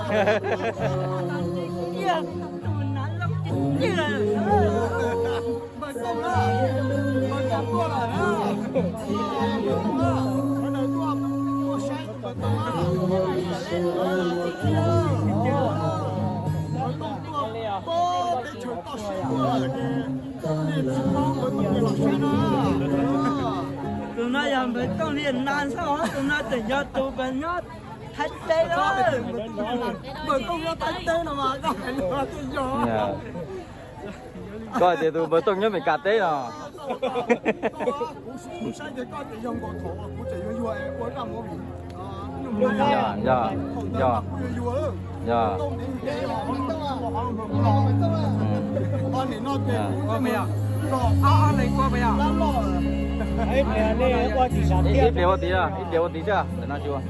Npawg Tooj na, Npawg Tooj tuaj lawm na. Npawg Tooj na, qhov no tuaj, tuaj saib Npawg Tooj na. Npawg Tooj tuaj pab teb chaws toj siab tuaj lawm ces nej tsis paub Npawg Tooj los saib na. Tus no yog Npawg Tooj li na xwb, tus no tseem yog tus nyob Thaib teb na. Npawg Tooj nyob Thaib teb no mas koj hais li no twb yog. Koj hais tias tus Npawg Tooj nyob Meskas teb no. Kuv saib ces koj tias yog nkaus thaum kuv tseem yuag yuag es ua zaj movie. Yog, yog, yog. Yog. Ib pliag ua tid, ib pliag ua tid xwb, tam no tsis ua.